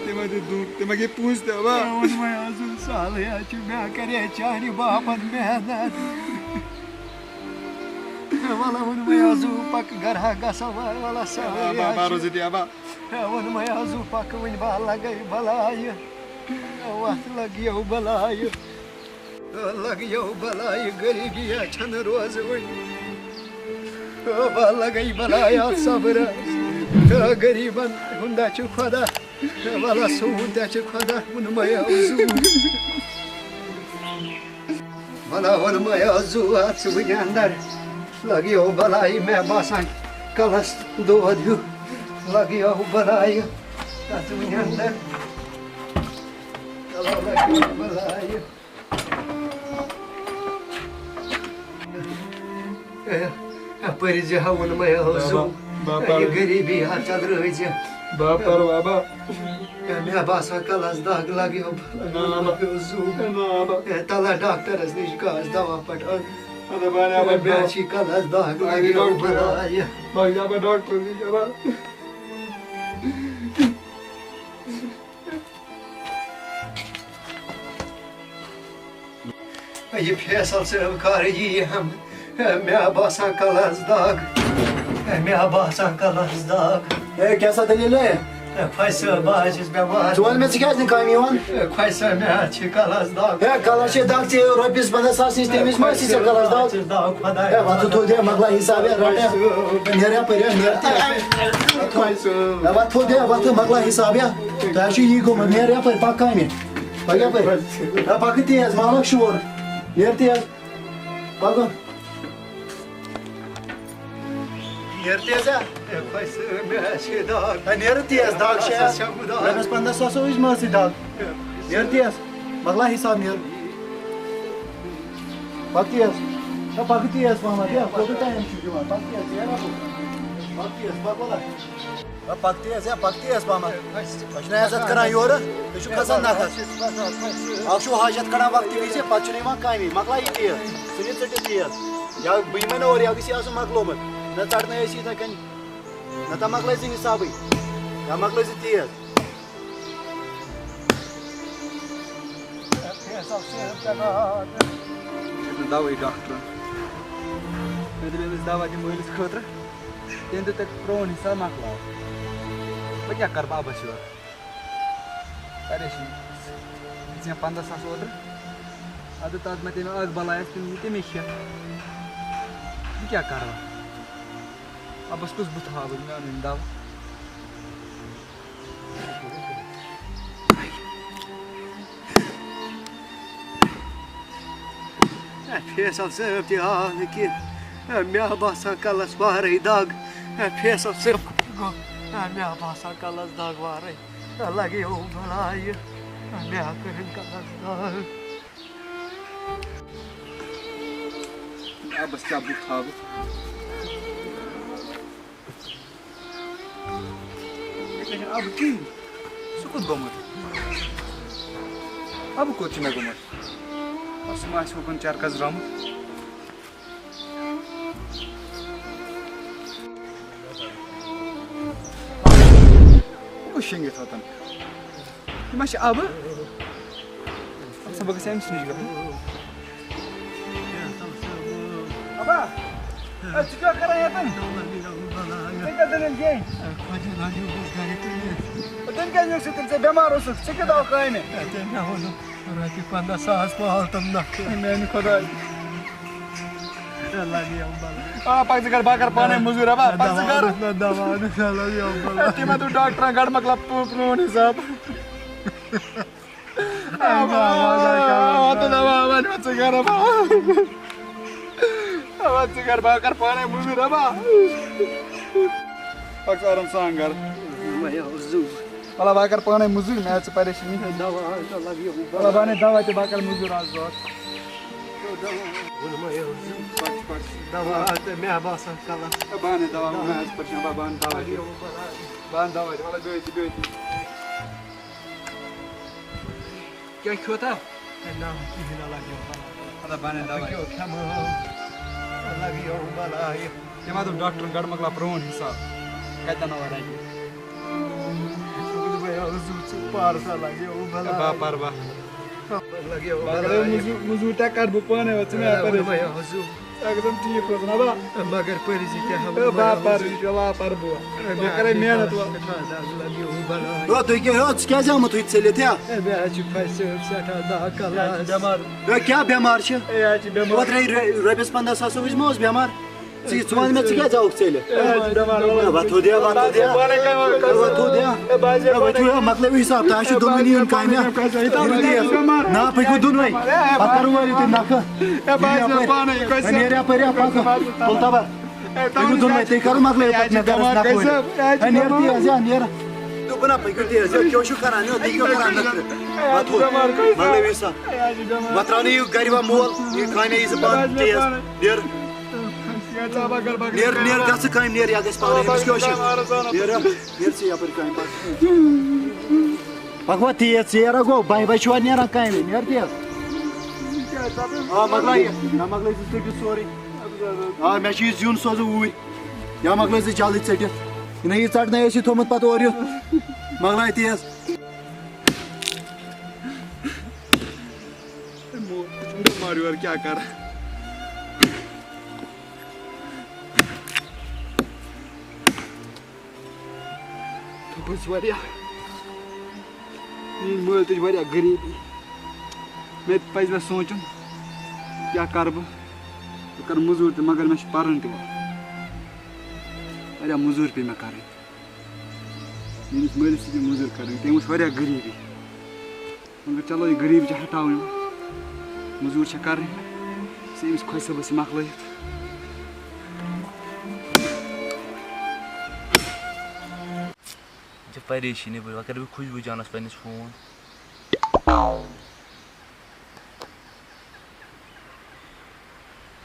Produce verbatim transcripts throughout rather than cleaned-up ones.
تِمن تہِ دُکھ، تِمن گٔے پونٛسہٕ تہِ، اَوا۔ مےٚ ووٚن وۄنۍ آز سہلٕے، اَتھ چھُ، مےٚ کَرے چانہِ باپَتھ محنت۔ وَلہٕ ووٚن وۄنۍ آز پَکھ گَرٕ ہا گژھو وۄنۍ، وَلہٕ سہلٕے، اَوا، اَوا، روزِ تہِ، اَوا۔ ووٚن وۄنۍ آز پَکھ وۄنۍ، بہٕ لَگَے بَلایہِ، وَتھ لَگیو بَلایہِ۔ لگیو بلایہِ غریبی چھنہٕ روزٕ وۄنۍ۔ لگے بلایہِ اَتھ صبرس۔ غریبن ہُندا چھُ خدا۔ ولا سون تہِ چھُ خدا۔ ووٚنمَے آو زوٗ۔ ولا ووٚنمَے آو زوٗ اَتھ چھُ وٕنہِ اندر۔ لگیو بلایہِ مےٚ باسان کلس دود ہیوٗ۔ لگیو بلایہِ اَتھ چھُ وٕنہِ اندر۔ ولا لگیو بلایہِ۔ اپٲرۍ زِ ہا ووٚن مےٚ بابا، حضوٗر، بابا۔ یہِ غریٖبی ہا ژٔلرٲوۍ زِ۔ بابا، بابا۔ مےٚ باسان کلس دگ لگیو، نہ، بابا۔ لگیو زوٗ۔ نہ، بابا۔ تلہ ڈاکٹرس نِش گژھ دوا پٹ اَن۔ اَدٕ بہٕ اَنہٕ ہا پتہٕ مےٚ دوا۔ چھِ کلس دگ بہٕ اَنہٕ لگیو ڈاکٹر۔ بلایہِ۔ بہٕ اَنہٕ ہا پتہٕ ڈاکٹر نِش دوا۔ یہِ فیصل صٲب کر یی ہم؟ مےٚ باسان کلس دگ۔ مےٚ باسان کلس دگ۔ ہے، کیٛاہ سا دٔلیٖل ہے؟ خۄش صٲب، بہٕ حظ چھُس بٮ۪مار۔ ژٕ وَن مےٚ، ژٕ کیٛازِ نہٕ کامہِ یِوان؟ خۄش صٲب، مےٚ حظ چھِ کلس دگ۔ ہے، کلس چھِ دگ، ژےٚ رۄپیَس پنٛداہ ساس نِش، تٔمِس ما آسہِ ژےٚ کلس دگ؟ خۄش صٲب، ہے، وۄتھ تھوٚد ہے، مۄکلاو حِساب ہے، رَٹھ ہے۔ نیر یپٲرۍ ہے، نیر تہِ۔ خۄش صٲب۔ ہے، وۄتھ تھوٚد ہے، وۄتھ، مۄکلاو حِساب ہے۔ تۄہہِ حظ چھُ یی گوٚمُت، نیر یپٲرۍ، پَکھ کامہِ۔ پَکھ یپٲرۍ۔ ہے، پَکھ تیز، ما لَگ شور۔ نیر تیز۔ پَکھ۔ نیر تیز ہا۔ ہے، خۄش صٲب، مےٚ حظ چھِ دگ۔ ہے، نیر تیز، دگ چھِ۔ اَسہِ حظ چھےٚ دگ۔ رۄپیَس پنٛداہ ساس حظ چھِ مٲسٕے دگ۔ نیر تیز۔ مۄکلاو حِساب، نیر۔ پَکھ تیز۔ ہے، پَکھ تیز پَہمَتھ، ہے، کوٗتاہ ٹایم چھُ دِوان؟ پَکھ تیز، نیر اَپٲرۍ۔ پَکھ تیز، پَکھ وَلہٕ۔ ہے، پَکھ تیز، ہے، پَکھ تیز پَہمَتھ۔ تۄہہِ چھُنہ عزت کران یورٕ، تُہۍ چھِو کھسان نَکھَس۔ اَکھ چھُو حاجت کڑان وقتہٕ وِزِ، پَتہٕ چھُنہٕ یِوان کامہِ۔ مۄکلاو یہِ تیز، ژٕ نہِ ژٔٹِتھ تیز۔ یا بہٕ یِمَے نہٕ اورٕ، یا گژھِ یہِ آسُن مۄکلومُت۔ نہ ژَٹنَے أسۍ یِتھَے کٔنۍ۔ نَتہٕ مۄکلٲے ژٕ حِسابٕے۔ یا مۄکلٲے ژٕ تیز۔ فیصل صٲب کیٛاہ ناو؟ ییٚتہِ نہٕ دَوہٕے ڈاکٹرَن۔ مےٚ دوٚپ أمِس دَوا دِمہٕ مٲلِس خٲطرٕ۔ تٔمۍ دیُت تَتہِ پرٛون حِساب مۄکلاو۔ وۄنۍ کیٛاہ کَرٕ بہٕ اَبَس یورٕ؟ پریشٲنی۔ دِژ مےٚ پنٛداہ ساس اوترٕ۔ اَدٕ تَتھ ما تٔمۍ اَکھ بَلاے آسہِ، تِم نی تٔمِس شےٚ۔ بہٕ کیٛاہ کَرٕ وۄنۍ؟ اَبَس کُس بُتھ ہاوٕ بہٕ؟ مےٚ اوٚن نہٕ دَوا۔ اے، فیصل صٲب تہِ آو نہٕ کینٛہہ۔ اے، مےٚ باسان کلس وارے دگ۔ اے، فیصل صٲب گوٚو۔ اے، مےٚ باسان کلس دگ وارے۔ اے، لگیو بلایہِ۔ اے، مےٚ کٔرٕن کلس دگ۔ اَبَس کیٛاہ بُتھ ہاوٕ؟ ییٚتہِ چھُنہٕ اَبہٕ کِہیٖنۍ۔ سُہ کوٚت گوٚمُت؟ اَبہٕ کوٚت چھُ مےٚ گوٚمُت؟ اَبہٕ سُہ ما آسہِ ہُکُن چرکَس درٛامُت؟ یہِ گوٚو شیٚنٛگِتھ ہوتَن۔ یہِ ما چھِ اَبہٕ؟ اَبہٕ سا، بہٕ گژھٕ أمِس نِش گژھُن۔ اَبا، اے، ژٕ کیٛاہ کران ییٚتٮ۪ن؟ ژےٚ کیٛاہ دٔلیٖل گٔے؟ تٔمۍ کیٛازِ نیوٗکھ ژٕ تیٚلہِ؟ ژےٚ بٮ۪مار اوسُکھ، ژےٚ کیٛاہ دَوا کامہِ؟ رۄپیہِ پنٛداہ ساس پالتم نفر۔ میٛانہِ خۄدایہِ۔ آ، پَکھ ژٕ گَرٕ، بہٕ کَرٕ پانَے مٔزوٗرۍ، اَبا، پَکھ ژٕ گَرٕ۔ نہ، دَوا اَنُن، نہ، لَگیو بَلاے۔ تِمَن دوٚپ ڈاکٹرَن، گَرٕ مۄکلاو پرٛون حِساب۔ اَبا، اَبا، اَبا، وَن وَن ژٕ گَرٕ، اَبا۔ اَبا، ژٕ گَرٕ، بہٕ کَرٕ پانَے مٔزوٗرۍ، اَبا۔ پَکھ ژٕ آرام سان گَرٕ۔ وَلہٕ، بہٕ کَرٕ پانَے مٔزوٗرۍ، مےٚ ہَہ ژٕ پریشٲنی۔ دَوا، دَوا لَگیو۔ وَلہٕ، بہٕ اَنَے دَوا تہِ، بہٕ کَرٕ مٔزوٗرۍ آز دۄہَس۔ دَوا تہٕ مےٚ باسان کَلَس۔ بہٕ اَنَے دَوا، مےٚ ہَہ ژٕ پریشان، بہٕ اَنہٕ دَوا تہِ۔ بہٕ اَنہٕ دَوا تہِ، وَلہٕ، بِہِو تُہۍ، بِہِو تُہۍ۔ کیٛاہ کھیوٚو تَتھ؟ ہے، نہ، کِہیٖنۍ نہ لَگیو بَلاے۔ اَدٕ بَنہِ دَوا۔ کیٛاہ کھٮ۪مہٕ؟ لَگیو بَلاے۔ تٔمۍ ہا دوٚپ ڈاکٹرن گۄڈٕ مۄکلاو پرون حساب، کتہِ انو وۄنۍ رۄپیہِ؟ بہٕ پارٕ سا لگیو بلا۔ با پارٕ با۔ لگیو با بلا۔ کرے مٔزوٗ-، مٔزوٗرۍ تہِ کر بہٕ پانے، وۄنۍ ژٕ مےٚ اپٲرۍ۔ بہٕ یہِ حظ۔ اکھ دم ٹھیٖک روزُن، ہا با۔ مگر پٔرۍ زِ کیٛاہ ہا با پارٕ، انشاءاللہ پرٕ بہٕ۔ بہٕ کرے محنت وۄنۍ۔ لگیو بلا۔ ہو، تُہۍ کیٛاہ، ہو، ژٕ کیٛازِ آمُت ہُتہِ ژٔلِتھ، ہا؟ ہے، مےٚ حظ چھُ پھسہِ سٮ۪ٹھاہ دَہ کلاس۔ ہے، کیٛاہ بٮ۪مار چھِ؟ ہے، حظ چھِ بٮ۪مار۔ اوترَے رۄ-، رۄپیَس پنٛداہ ساس ٲسۍ مہ اوس بٮ۪مار؟ ژٕ، ژٕ وَن مےٚ، ژٕ کیٛازِ آوُکھ ژٔلِتھ؟ ہے، حظ چھِ بٮ۪مار۔ ہے، وۄتھو دیا، وۄتھو دیا۔ ہے، وۄتھو دیا۔ ہے، بازے ہے، وۄتھو، ہے، مۄکلٲیِو حِساب، تۄہہِ آسِو دۄنوٕنی یُن کامہِ۔ ہے، بازے نا، پٔکِو دۄنوَے۔ پَتہٕ کَرو وٲلِو تُہۍ نَکھٕ۔ ہے، بازے یَپٲرۍ۔ پانَے، ہے، کٲنٛسہِ نیرِ یَپٲرۍ، یا پَتہٕ۔ تُل تَبَر۔ ہے، پٔکِو دۄنوَے، تُہۍ کَرو مۄکلٲیِو پَتہٕ مےٚ گَرَس نَکھٕ وٲلِو۔ ہے، نیرِ تیز، یا، نیرِ۔ دوٚپُن ہا، پٔکِو تیز، یہِ کیٛاہ چھُو کران؟ یہِ تُہۍ کیٛاہ کران نخرٕ؟ وۄتھو، مۄکلٲیِو سا۔ وۄتراونہٕ یہِ گرِ وۄنۍ مول، یہِ کامہِ یہِ زٕ پانہٕ تیز۔ نیر۔ نیر، نیر، گژھ ژٕ کامہِ، نیر، یا گژھِ پانے، أمِس کیٛاہ چھُ؟ نیر، نیر ژٕ یپٲرۍ کامہِ پتہٕ۔ پکھ وۄنۍ تیز، ژیر ہا گوٚو، بہہِ بجہِ چھُ وۄنۍ نیران کامہِ، نیر تیز۔ آ، مۄکلایہِ، نہ مۄکلٲیِو ژٕ ژٔٹِتھ سورُے۔ آ، مےٚ چھُ یہِ زیُن سوزُن اوٗرۍ۔ یا مۄکلٲیِو ژٕ جلدی ژٔٹِتھ۔ یہِ نہ یہِ ژٹنَے ٲسی تھوٚمُت پتہٕ اورٕ یُتھ۔ مۄکلایہِ تیز۔ ہے مو-، بہٕ مارٕ یورٕ کیٛاہ کَرٕ؟ تھوٚکُس واریاہ۔ میٛٲنۍ مٲلۍ تہِ چھِ واریاہ غریٖبی۔ مےٚ تہِ پَزِ نہ سونٛچُن، کیٛاہ کَرٕ بہٕ؟ بہٕ کَرٕ مٔزوٗرۍ تہِ، مگر مےٚ چھِ پَرُن تہِ وۄنۍ۔ واریاہ مٔزوٗرۍ پیٚیہِ مےٚ کَرٕنۍ۔ میٛٲنِس مٲلِس تہِ پیٚیہِ مٔزوٗرۍ کَرٕنۍ، تٔمۍ وٕچھ واریاہ غریٖبی۔ مگر چلو، یہِ غریٖب چھِ ہٹاوٕنۍ، مٔزوٗرۍ چھےٚ کَرٕنۍ، سُہ أمِس خۄش صٲبَس یہِ مۄکلٲیِتھ۔ یہِ چھِ پریشٲنی، بہٕ وۄنۍ کَرٕ بہٕ خوشبوٗ جانَس پنٛنِس فون۔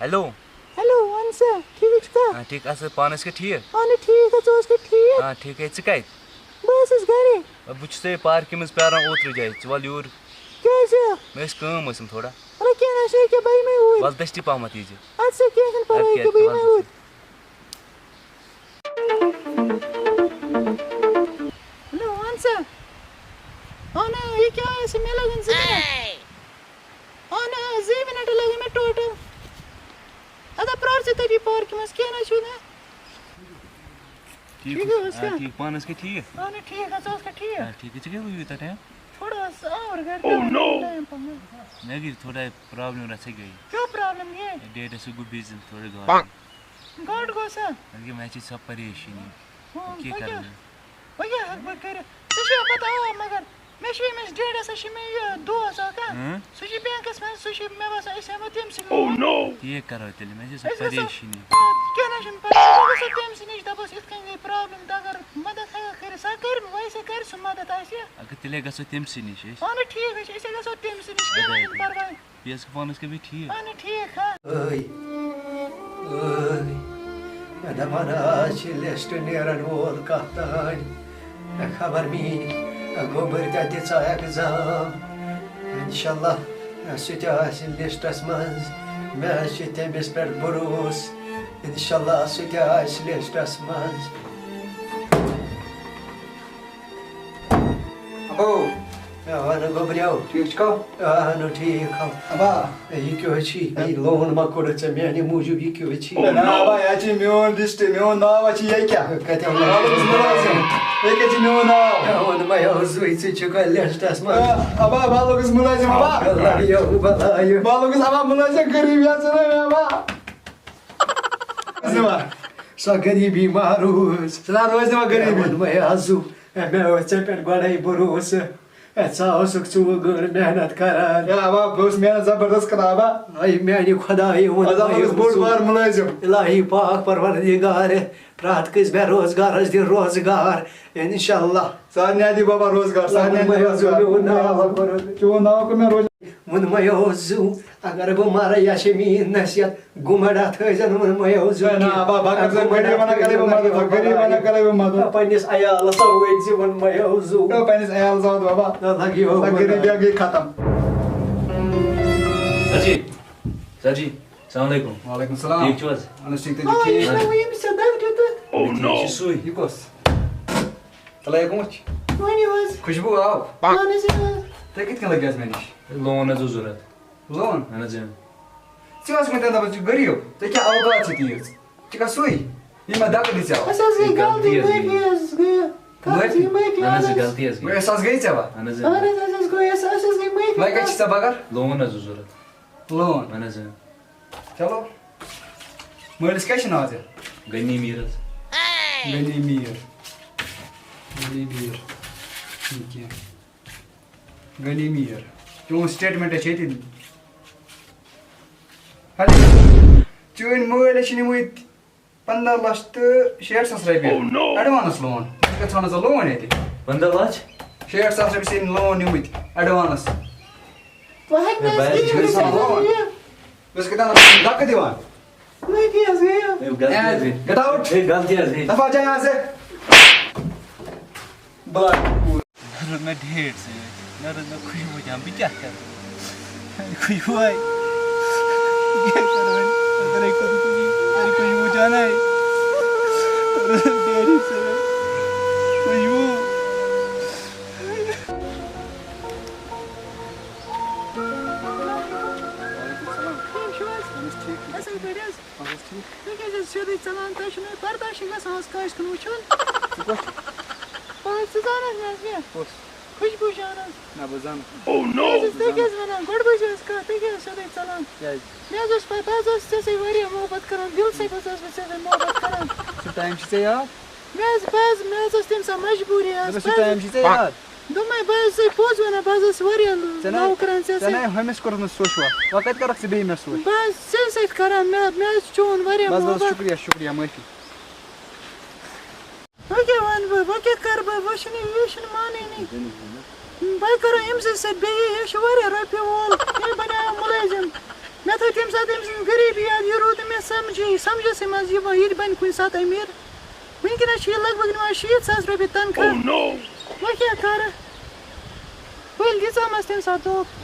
ہیلو۔ ہیلو، وَن سا، ٹھیٖک چھُکھا؟ آ، ٹھیٖک، اَصٕل، پانَس کِتھ ٹھیٖک؟ اَہَن ٹھیٖک، ژٕ اوسکھا ٹھیٖک؟ آ، ٹھیٖک ہے، ژٕ کَتہِ؟ بہٕ ٲسٕس گرے۔ بہٕ چھُسے پارکہِ منٛز پیاران اوترٕ جایہِ، ژٕ وَل یور۔ کیٛازِ؟ مےٚ ٲس کٲم ٲسٕم تھوڑا۔ وَلہٕ کیٚنٛہہ نہ چھُ، ییٚکیٛاہ بہٕ یِمَے اوٗرۍ۔ وَلہٕ دٔستی پَہمَتھ ییٖزِ۔ اَدٕ سا کیٚنٛہہ چھُنہٕ پَرواے، اَدٕ کیٛاہ، ییٚکیٛاہ بہٕ وَلہٕ یِمَے دٔستی۔ اوٗرۍ۔ ہیلو، وَن سا۔ اَہَن، یہِ کیٛاہ آسہِ؟ مےٚ لَگَن زٕ مِنَٹ۔ اَہَن، زٕ مِنَٹ لَگَن مےٚ ٹوٹَل۔ اَدٕ پرٛار ژٕ تٔتی پارکہِ منٛز، کیٚنٛہہ نہ چھُنہٕ۔ ٹھیٖک ٹھیٖک حظ، حظ آ، چھا؟ ٹھیٖک، پانَس کیٛاہ ٹھیٖک؟ اَہَن ٹھیٖک حظ، ژٕ اوسکھا ٹھیٖک؟ آ، ٹھیٖک، ژٕ کیٛاہ گوٚو یوٗتاہ ٹایم؟ تھوڑا ٲس آوُر گَرِ، Oh no! ٹایم پَہَم۔ مےٚ گٔے تھوڑا پرٛابلِم رَژھِ گٔے۔ کیٛاہ پرٛابلِم گٔے؟ ڈیڈَس سۭتۍ گوٚو بِزی تھوڑا گاڈٕ۔ گاڈٕ گوٚو سا؟ مےٚ گٔے، مےٚ چھِ سۄ پریشٲنی۔ ہُم، کیٛاہ بہٕ کیٛاہ، کَرٕ وۄنۍ؟ بہٕ کیٛاہ ہٮ۪کہٕ بہٕ کٔرِتھ؟ ژٕ چھُکھ پَتہٕ آ، مگر مےٚ چھُ أمِس ڈیڈَس، سُہ چھُ مےٚ یہِ دوس اَکھ، ہا؟ اۭں۔ سُہ چھُ بینکَس منٛز، سُہ چھُ مےٚ باسان، أسۍ ہٮ۪مو تٔمۍ سٕے لون۔ Oh no! تی ہے کَرو تیٚلہِ، مےٚ چھِ سۄ أسۍ گژھو، پریشٲنی۔ آ، کینٛہہ نہ چھُنہٕ پَرواے، أسۍ گژھو تٔمۍ سٕے نِش، دَپوس، یِتھ کٔنۍ گٔے پرٛابلِم، تہٕ اگر مَدَد ہٮ۪کَکھ کٔرِتھ، سۄ کَرِ، وۄنۍ سۄ کَرِ سُہ مَدَد اَسہِ۔ اگر تیٚلے گژھو تٔمۍ سٕے نِش أسۍ۔ اَہَن ٹھیٖک حظ چھُ، أسۍ ہے گژھو تٔمۍ سٕے نِش، اَدٕ کینٛہہ نہ حظ۔ چھُنہٕ پَرواے۔ بیٚیہِ ٲسکھٕ پانَس کیٛاہ بیٚیہِ ٹھیٖک؟ اَہَن ٹھیٖک حظ۔ ٲے، ٲے، مےٚ دَپان آز چھِ لِسٹ نیرَن وول کَتھ تانۍ۔ خبر میٛٲنۍ گوٚبٕرۍ تہِ دِژا ایٚگزام۔ اِنشاءاللہ سُہ تہِ آسہِ لِسٹَس منٛز۔ مےٚ حظ چھِ تٔمِس پٮ۪ٹھ بروسہٕ۔ اِنشاءاللہ سُہ تہِ آسہِ لِسٹَس منٛز۔ ابو۔ آ، وَنہٕ گوٚبریو۔ ٹھیٖک چھُکھا؟ آ، نو ٹھیٖک ہو۔ ابا۔ اے، یہِ کیٛاہ چھی؟ اے، لون ما کوٚڑُتھ ژےٚ میٛانہِ موٗجوٗب؟ یہِ کیٛاہ چھی؟ نہ، ابا، یہِ چھِ میون لسٹ، میون ناو چھِ یہِ کیٛاہ؟ کَتہِ آو؟ بہٕ لوٚگُس مُلٲزِم۔ یہِ کیٛاہ چھِ میون ناو؟ مےٚ ووٚن، مےٚ اوس زٕے، ژٕ چھُکھ لسٹس منٛز۔ آ، ابا، بہٕ لوٚگُس مُلٲزِم، ابا۔ اللہ یو بلاے۔ بہٕ لوٚگُس، ابا، مُلٲزِم، غریٖب یَتھ ژٕ نہٕ مےٚ، ابا۔ سۄ غریٖبی ما روٗز۔ سۄ نہ روزِ نہٕ وۄنۍ غریٖبی۔ مےٚ ووٚن، مےٚ آزُو۔ اے، مےٚ اوس ژےٚ پٮ۪ٹھ گۄڈَے بروسہٕ۔ اے، ژٕ اوسُکھ ژٕ وۄنۍ گٔر محنت کران۔ اے، اَوا، بہٕ اوسُس محنت زبردست کران، اَوا۔ اے، میٛانہِ خۄدایہِ ووٚن، اَز ہسا اوسُس بوٚڑ بار مُلٲزِم۔ الٰہی پاک پروردگار، پرٛٮ۪تھ کٲنٛسہِ بے روزگارس دِ روزگار، اِنشاءاللہ۔ سارنٕے دِ بابا روزگار، سارنٕے دِ روزگار۔ میون ناو۔ چون ناو کوٚر مےٚ روزگار۔ ووٚن مےٚ اوس زُو، اگر بہٕ مرٕ، یہِ چھِ میٛٲنۍ نصیحت۔ گُمڑا تھٲیزٮ۪ن وۄنۍ مَیو زُو ہے نا، کینٛہہ۔ با-، با-، کر زن گُمڑا غریٖب وَنان تھٲیزٮ۪ن کرے بہٕ مَیو مَدد، زُو غریٖب وَنان کینٛہہ۔ کرے بہٕ مَدد۔ پنٛنِس عیالَس سَمجھٲیزِ وۄنۍ مَیو زُو۔ ہے پنٛنِس عیالَس سَمجھ بابا۔ نہ لَگہِ ہو سۄ غریٖبی گٔے ختم۔ سر جی، سر جی، السلام علیکم۔ وعلیکم السلام۔ ٹھیٖک چھِو حظ؟ اہن حظ، ٹھیٖک، تُہۍ چھِو آ، ٹھیٖک؟ یہِ چھُ یہِ چھُ دَگ دیُتمُت۔ Oh no! یہِ چھُ سُے۔ یہِ کُس؟ تَلہٕ ہا کُمُت چھُ؟ ؤنِو حظ۔ خوشبوٗ آو؟ اہن حظ، اۭں۔ تُہۍ کِتھ کٔنۍ لٔگۍ آز مےٚ نِش؟ لون حظ اوس ضوٚرَتھ۔ لون؟ اہن حظ، اۭں۔ ژٕ اوسُکھ مےٚ تَمہِ دۄہ دَپان، ژٕ چھُکھ غریٖب، ژےٚ کیٛاہ اوقات چھِ تیٖژ؟ ژےٚ کیٛاہ سُے؟ ییٚمۍ مےٚ دَکہٕ دِژیو۔ اَسہِ حظ گٔے غلطی، غلطی حظ گٔے۔ معٲفی حظ گٔے۔ غلطی، معٲفی؟ معٲفی اہن حظ، اہن حظ۔ غلطی حظ گٔے۔ وۄنۍ احساس گٔے ژےٚ وۄنۍ؟ اہن حظ، اہن حظ۔ اہن حظ، احساس گوٚو، احساس، احساس گٔے معٲفی۔ وۄنۍ کَتہِ چھِ ژےٚ پَگاہ؟ لون حظ اوس ضوٚرَتھ۔ لون؟ اہن حظ، اۭں۔ چلو۔ مٲلِس کیٛاہ چھِ ناو ژےٚ؟ غنی میٖر حظ۔ غنی میٖر۔ غنی میٖر۔ یہِ کیٛاہ؟ غنی میٖر۔ چون statement چھِ ییٚتہِ۔ ہیلو۔ چٲنۍ مٲلۍ چھِ نِمٕتۍ پنٛداہ لَچھ تہٕ شیٹھ ساس رۄپیہِ۔ Oh no! Advance loan۔ ژٕ کَتہِ ژھانٛڈَکھ ژٕ loan ییٚتہِ؟ پنٛداہ لَچھ؟ شیٹھ ساس رۄپیہِ چھِ أمۍ loan نِمٕتۍ advance۔ وۄنۍ ہیٚکہِ نہٕ ہے، اَسہِ بہٕ کِہیٖنۍ ہیٚکہِ نہٕ ؤنِتھ۔ Loan۔ بہٕ چھُس کَتہِ اَنَکھ دَکہٕ دِوان؟ معٲفی حظ گٔیو۔ ہے، غلطی حظ گٔے۔ Get out۔ ہے، غلطی حظ گٔے۔ دفعہ جاے حظ۔ بہٕ لاگہٕ۔ نہ روٚٹ مےٚ ڈیٹ سۭتۍ، نہ روٚٹ مےٚ خوشبوٗ جان، بہٕ کیٛاہ کَرٕ؟ خوشبوٗ آے۔ بہٕ کیٛاہ کَرٕ وۄنۍ؟ اَگَرے خۄدکٔشی کَرِ خوشبوٗ جان آے۔ ڈیڈی سۭتۍ۔ خوشبوٗ۔ وعلیکم السلام۔ ٹھیٖک چھِو حظ؟ اَہَن حظ، ٹھیٖک، ٹھیٖک۔ اَصٕل پٲٹھۍ حظ؟ اَہَن حظ، ٹھیٖک۔ تُہۍ کیٛازِ حظ سیوٚدُے ژَلان؟ تۄہہِ چھُنہٕ برداشٕے گژھان آز کٲنٛسہِ کُن وٕچھُن۔ ژٕ کۄس چھُکھ؟ پانٛژھ ژٕ زانَکھ نہٕ حظ مےٚ؟ کۄس؟ خوشبوٗ جان حظ۔ نہ، بہٕ زانَکھ نہٕ۔ Oh no! مےٚ حظ ٲس، تُہۍ کیٛازِ وَنان؟ گۄڈٕ بہٕ حظ چھَس کَتھ، تُہۍ کیٛازِ حظ سیوٚدُے ژَلان؟ کیٛازِ؟ مےٚ حظ اوس پَے، بہٕ حظ اوسُس ژےٚ سۭتۍ واریاہ محبت کَران، دِلہٕ سۭتۍ حظ اوسُس بہٕ ژےٚ سۭتۍ محبت کَران۔ سُہ time چھُ ژےٚ یاد؟ مےٚ حظ، بہٕ حظ، مےٚ حظ ٲس تَمہِ ساتہٕ مجبوٗری حظ۔ مےٚ دوٚپ، سُہ بہٕ حظ time چھُ ژےٚ یاد؟ دوٚپمَے، بہٕ حظ چھُسَے پوٚز وَنان، بہٕ حظ ٲسٕس واریاہ ژےٚ نہ، love کَران ژےٚ ژےٚ نہ سۭتۍ۔ ہُمِس کوٚرُتھ نہٕ سُہ وٕچھوا؟ وۄنۍ کَتہِ کَرَکھ ژٕ بیٚیہِ مےٚ سۭتۍ؟ بہٕ حظ چھُسَے سۭتۍ کَران، مےٚ، مےٚ حظ چھُ چون واریاہ بَس، بَس، محبت۔ شُکریہ، شُکریہ، معٲفی۔ وۄنۍ کیٛاہ وَنہٕ بہٕ؟ وۄنۍ کیٛاہ کَرٕ بہٕ؟ وۄنۍ چھُنہٕ یہِ، یہِ چھُنہٕ مانٲنی۔ وۄنۍ کَرو أمۍ سٕنٛدِ سۭتۍ بیٚیہِ، یہِ چھُ واریاہ رۄپیہِ وول۔ أمۍ بَنیو مُلٲزِم۔ مےٚ تھٲو تَمہِ ساتہٕ أمۍ سٕنٛز غریٖبی یاد، یہِ روٗد نہٕ مےٚ سَمجھی، سَمجھَسٕے منٛز یہِ، یہِ تہِ بَنہِ کُنہِ ساتہٕ أمیٖر۔ وٕنکیٚنَس چھُ یہِ لگ بگ نِوان شیٖتھ ساس رۄپیہِ تنخواہ۔ Oh no! وۄنۍ کیٛاہ کَرٕ؟ ؤلۍ دِژامَس تَمہِ ساتہٕ دھوکہٕ۔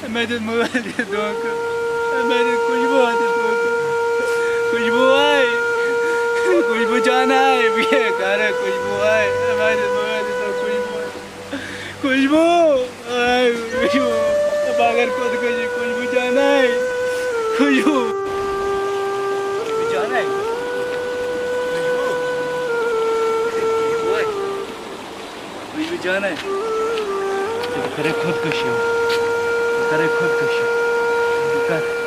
مےٚ دیُت مٲلۍ تہِ دھوکہٕ۔ مےٚ دیُت خوشبوٗ تہِ دھوکہٕ۔ خوشبوٗ آے۔ خوشبوٗ جان آے۔ بہٕ کیٛاہ کَرٕ؟ خوشبوٗ آے۔ مےٚ دیُت مٲلۍ تہِ دھوکہٕ۔ خوشبوٗ آے۔ خوشبوٗ آے۔ خوشبوٗ۔ بہٕ اگر خۄدکٔشی، خوشبوٗ جان آے۔ خوشبوٗ۔ خوشبوٗ جان آے۔ خوشبوٗ۔ خوشبوٗ آے۔ خوشبوٗ جانَے، بہٕ کَرَے خۄدکٔشی، بہٕ کَرَے خۄدکٔشی، بہٕ کَرٕ۔